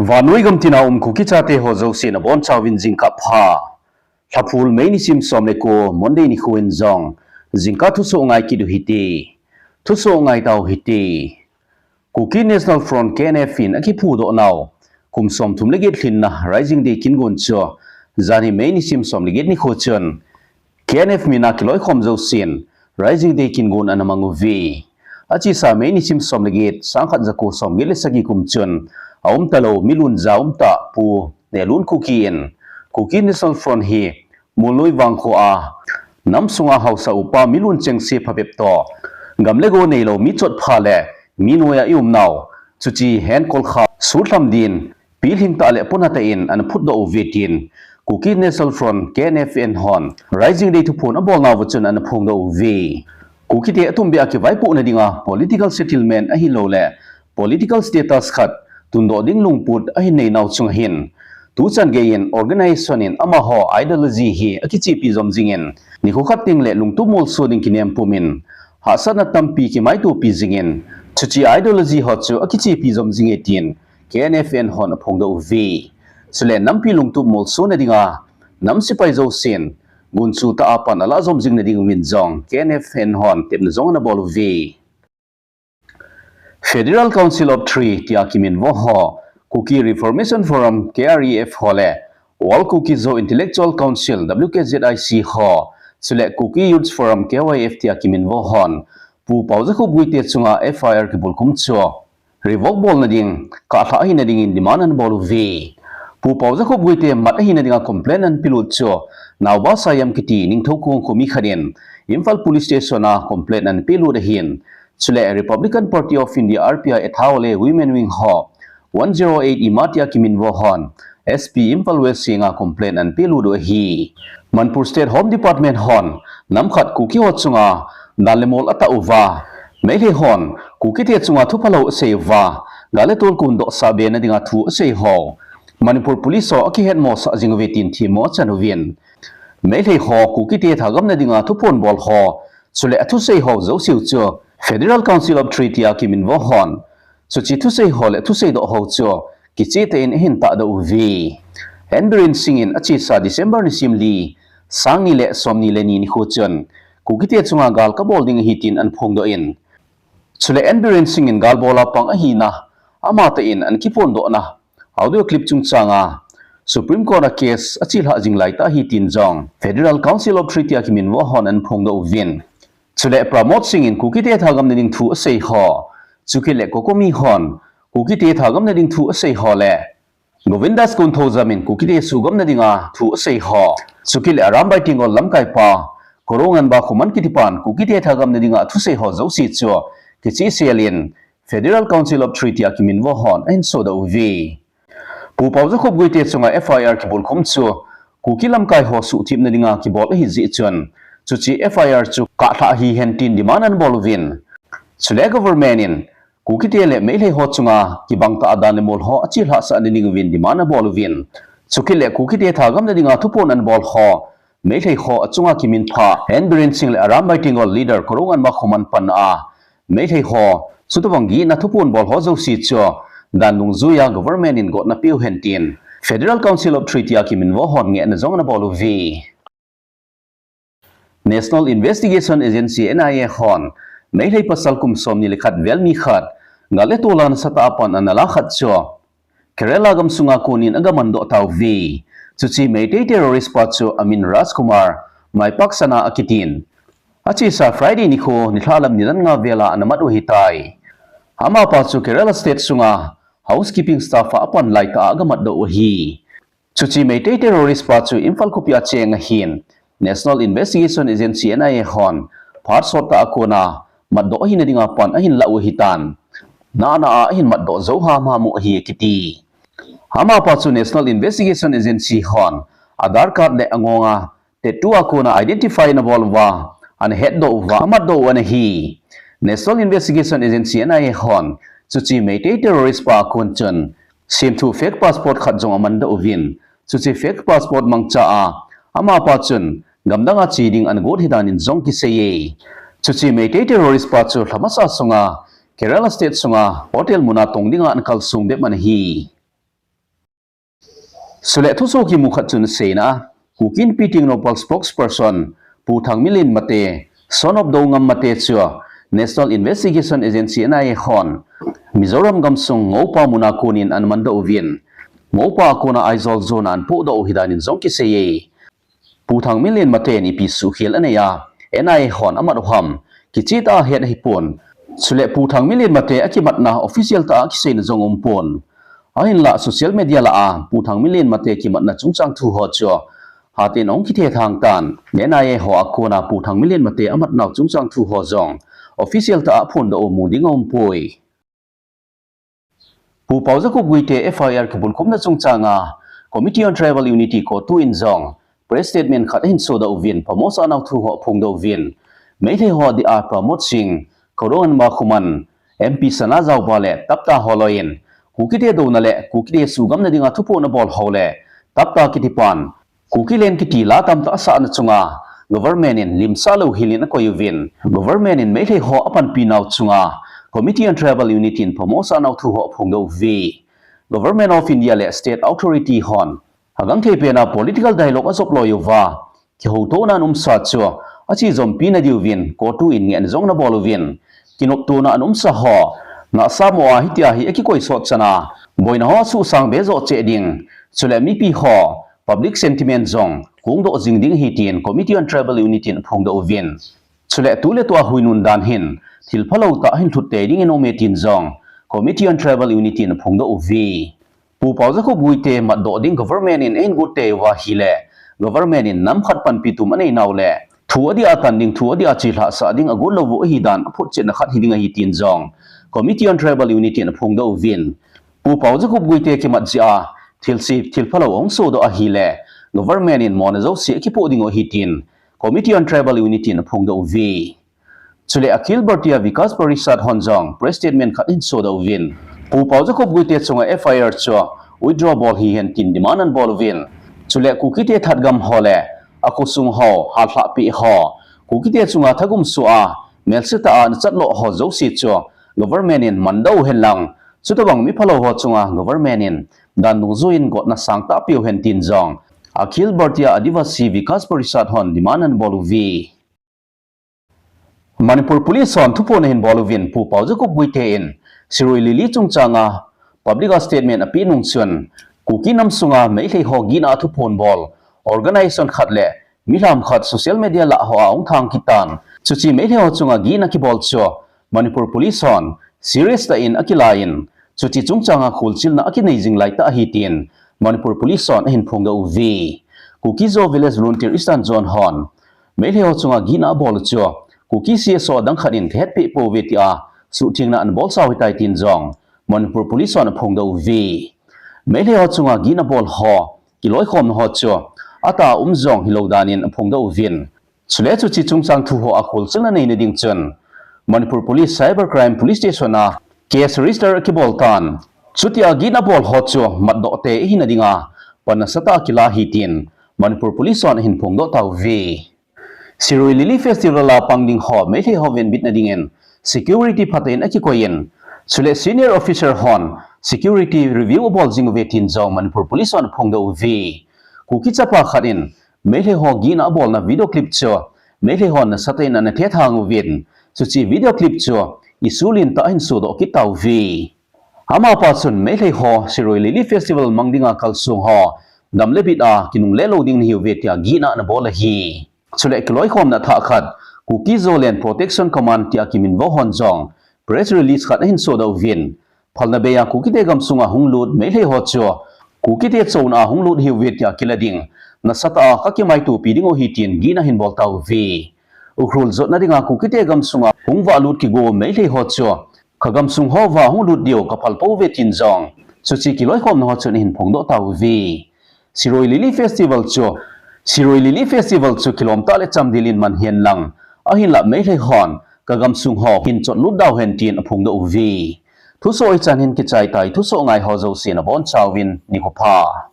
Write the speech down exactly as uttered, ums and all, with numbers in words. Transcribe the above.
Vannoi gamtina um Kuki chate ho jouse nabonchauvin jingkah pha. Lhaphul May nisim som le ko Monday nikho in jong jingkah thusoh ngai kit u hite. Thusoh ngai tau hite. Kuki National Front, K N F in akiphudoh nau kum somthum le get lhinna Rising Day kin gon chu janhi May nisim som le get nikho chun K N F mina kiloikhom jousen Rising Day kin gon ana mang uve. Achesa May nisim som le get, sangkhat jako som get le sagi kum chun aum talou milun ja umtah Pu Nehlun Kuki in Kuki National Front hi Mulnoi vangkho a nam sunga haosa upa milun chengse phabep toh gam le go neilou mi chotpha le mi noiya i umnau, chuche hen kolkha sutlham din pilhing tah le puna tah in ana phutdoh uve tin Kuki National Front, K N F N hon Rising Day thuphon abolnauva chun ana phongdoh uve. Kukite atumbeh a kivaipohna dinga political settlement ahilouleh political status khat tundoh ding lungput ahin neinau chunga hin tuchan geiyin organization in amaho ideology hi akichepi jom jingin, nikho khat teng le lungtup molso ding kinem pumin hahsatna tampi kimaitopi jingin, chuche ideology ho chu akichepi jom jinge tin K N F N hon aphongdoh uve. Chule nampi lungtup molsona dinga nam sepai jousen gunchu tah a pan alah jom jing nading uvin jong K N F N hon tepna jong ana bol uve. Federal Council of Three tia kiminvo ho, Kuki Reformation Forum, K R E F ho le World Kuki Zo Intellectual Council, W K Z I C ho, chule Kuki Youth Forum, K Y F tia kiminvo hon Pu Paojakhup Guite chunga F I R kibulkhum chu revoke bolna ding, kahlhah ahina dingin demand ana bol uve. Pu Paojakhup Guite mat ahina dinga complaint ana pelut chu Naoba Sayam kiti Ningthoukhong khomi khat in Imphal Police Station a complaint ana pelut ahin, chule Republican Party of India, R P I, Ethao le Women Wing ho, one zero eight Ima tia kiminvo hon S P Imphal West henga complaint ana pelut u ahi. Manipur State Home Department hon nam khat Kuki ho chunga dan le mol atah uva, Meitei hon Kukite chunga thuphalou asei uva, gal le tol kondoh sah bena dinga thu asei ho Manipur Police ho akihetmosah jing uve tin themmo achan uvin, Meitei ho Kukite thagamna dinga thuphon bol ho, chule athusei ho jouse u chu Federal Council of Three tia kiminvo hon chuche thusei ho le thusei doh ho chu kichehtah in ahin tahdoh uve. N Biren Singh in achesa December nisim li, sangni le somni le ni nikho chun Kukite chunga gal kabol ding ahi tin ana phongdoh in, chule N Biren Singh in gal bol a pang ahina, amatah in ana kiphondohna audio clip chungchanga Supreme Court a case achelhah jing laitah ahi tin jong Federal Council of Three tia kiminvo hon ana phongdoh uvin. Chule Pramod Singh in Kukite thagamna ding thu asei ho, chukit le COCOMI hon Kukite thagamna ding thu asei ho le Govindas Konthoujam in Kukite suhgamna dinga thu asei ho, chukit le Arambai Tenggol lamkaipa Korounganba Khuman kitipan Kukite thagamna dinga thusei ho jouse chu kichehsel in Federal Council of Three tia kiminvo hon ahin sodoh uve. Pu Paojakhup Guite chunga F I R kibulkhum chu Kuki lamkai ho suhthipna dinga kibol ahi jeh chun, chuche F I R chu kahlhah hihen tin demand ana bol uvin. Chule government in Kukite le Meitei ho chunga kibang tah a dan le mol ho achelhah sah nading uvin demand ana bol uvin. Chukit le Kukite thagamna dinga thuphon ana bol ho Meitei ho achunga kiminpha N Biren Singh le Arambai Tenggol leader Korounganba Khuman panna a Meitei ho chutobang gihna thuphon bol ho jouse chu dan dungjuiya government in gotna peuhen tin Federal Council of Three tia kiminvo hon ngehna jong ana bol uve. National Investigation Agency, N I A hon Meitei pasal kum somni le khat vel mi khat gal le tol a nasatah a pan ana lah khat chu Kerala gamsunga konin aga mandoh tauve. Chuche Meitei terrorist pa chu amin Rajkumar Maipaksana akitin, achesa Friday nikho nilhah lam nidan nga vela ana mat u ahitai. Amapa chu Kerala state sunga housekeeping staff a apan laitah a aga matdoh u ahi. Chuche Meitei terrorist pa chu Imphal khopi a cheng ahin, National Investigation Agency, N I A hon phat sottah a kona matdoh ahina dinga pan ahin lah u ahitan, nahna a ahin matdoh jou hamham u ahi akiti. Amapa chu National Investigation Agency hon Aadhaar card le angonga tattoo a kona identify ana bol uva, ana hetdoh uva, amatdoh u ana hi. National Investigation Agency, N I A hon chuche Meitei terrorist pa a kon chun semthu fake passport khat jong amandoh uvin, chuche fake passport mangcha a amapa chun gamdang a che ding ana got ahi danin jong kiseiye. Chuche Meitei terrorist pa chu lhamasa sunga Kerala state sunga hotel muna tong dinga ana kalsong bep ana hi. Chule thusoh kimu khat chun seina, Kuki Inpi Tengnoupal spokesperson Pu Thangminlen Mate, son of Doungam Mate chu National Investigation Agency, N I A hon Mizoram gamsung Ngoupa muna konin ana mandoh uvin, Ngoupa a kona Aizawl zone a ana pohdoh u ahi danin jong kiseiye. Pu Thangminlen Mate in ipi suhkhel anei a, N I A hon amat u ham, kicheh tah a het ahipon. Chule Pu Thangminlen Mate akimatna official tah a kiseina jong umpon. Ahinlah social media lah a Pu Thangminlen Mate kimatna chungchang thu ho chu haten ahung kithethang tan, N I A ho a kona Pu Thangminlen Mate amatnau chungchang thu ho jong official tah a phondoh u mu ding aumpoi. Pu Pau Jacob Guite F I R kibulkhumna chungchanga Committee on Tribal Unity, CoTU in jong press statement khat ahin sodoh uvin, phamo asahnau thu ho aphongdoh uvin, Meitei ho dia Pramod Singh, Khadong Anba Khuman, M P Sanajaoba le tapta ho loiyin Kukite douna le Kukite suhgamna dinga thuphon abol ho le tapta kitipan Kukiland kiti la tamtah asahna chunga government in limsah louhel in akoi uvin, government in Meitei ho apanpinau chunga Committee on Tribal Unity in phamo asahnau thu ho aphongdoh uve. Government of India le state authority hon agangthei pena political dialogue ajop loi uva, kihoutohna ana umsa chu achejompi nadiuvin CoTU in ngehna jong anabol uvin, kinoptona ana umsa ho nahsah mo a hitia hi akikoisot chana boina ho asuhsang be joh cheh ding, chule mipi ho public sentiment jong kongdoh jing ding ahi tin Committee on Tribal Unity in aphongdoh uvin. Chule tuletua huinun dan hin thil phalou tah hin lhut tei dingin aume tin jong Committee on Tribal Unity in aphongdoh uve. Pu Pau Jacob Guite matdoh ding government in ahin got tei uva ahile, government in nam khat panpi tum aneinau le thu adia atan ding, thu adia chelhahsah ding agot lou u ahi dan aphotchetna khat hiding ahi tin jong Committee on Tribal Unity in aphongdoh uvin. Pu Pau Jacob Guite kimat jeh a thilse thil phalou ahung sodoh ahile, government in mona jouse akipoh ding u ahi tin Committee on Tribal Unity in aphongdoh uve. Chule Akhil Bharatiya Vikas Parishad hon jong press statement khat ahin sodoh uvin, Pu Pau Jacob Guite chunga F I R chu withdraw bol hihen tin demand anabol uvin. Chule Kukite thatgam ho le akhosung ho, halhahpi ho, Kukite chunga thagum soh a melsetah a anachat lou ho jouse chu government in mandoh uhen lang, chutobang miphalou ho chunga government in dan dungjuiyin gotna sangtah apeuhen tin jong Akhil Bharatiya Adivasi Vikas Parishad hon demand anabol uve. Manipur Police hon thuphon ahin bol uvin, Pu Pau Jacob Guite in Shirui Lily chungchanga public a statement apeh nung chun, Kuki nam sunga Meitei ho gihna a thuphon bol organization khat le milham khat social media lah ho a ahung thang kit tan. Chuche Meitei ho chunga gihna kibol chu Manipur Police hon serious tah in akilai in, chuche chungchanga kholchilna akinei jing laitah ahi tin Manipur Police hon ahin phongdoh uve. Kuki Zo Village Volunteer Eastern Zone hon Meitei ho chunga gihna abol chu Kuki C S O adang khat in kahetpeh pouve tia suhthengna anabolsa u ahitai tin jong Manipur Police hon aphongdoh uve. Meitei ho chunga gihna bol ho kiloikhomna ho chu atah a um jong hilou danin aphongdoh uvin. Chule chuche chungchang thu ho a kholchilna neina ding chun Manipur Police Cyber Crime Police Station a case register akibol tan. Chutia gihna bol ho chu matdoh tei ahina dinga pan nasatah a kila ahi tin Manipur Police hon ahin phongdoh tauve. Shirui Lily Festival a pang ding ho Meitei ho venbitna dingin security phatah in akikoi in, chule senior officer hon security review abol jing uve tin jong Manipur Police hon aphongdoh uve. Kuki chapa khat in Meitei ho gihna abolna video clip chu Meitei hon nasatah in ana thethang uvin, chuche video clip chu issue lentah ahin sodoh kit tauve. Amapa chun Meitei ho Shirui Lily Festival mang dinga kalsong ho dam le bit a kinungle lou ding nahiuve tia gihna anabol ahi. Chule kiloikhomna thah khat Kuki Zo Land Protection Command tia kiminvo hon jong press release khat ahin sodoh uvin, phalna bei a Kukite gamsunga hung lut Meitei ho chu Kukite chouna a hung lut ahiuve tia kila ding nasatah a kakimaitopi ding u ahi tin gihna ahin bol tauve. Ukhrul jotna dinga Kukite gamsunga hung vahlut kigo Meitei ho chu kagamsung hoa hung lut diu kaphal pouve tin jong chuche kiloikhomna ho chun ahin phongdoh tauve. Shirui Lily Festival chu, Shirui Lily Festival chu kilomtah le chamdel in man hen lang, ahinlah Meitei hon kagamsung ho hin chotlut dauhen tin aphongdoh uve. Thusoh hichan hin kichai tai, thusoh ngai ho jouse nabonchauvin nikho pha.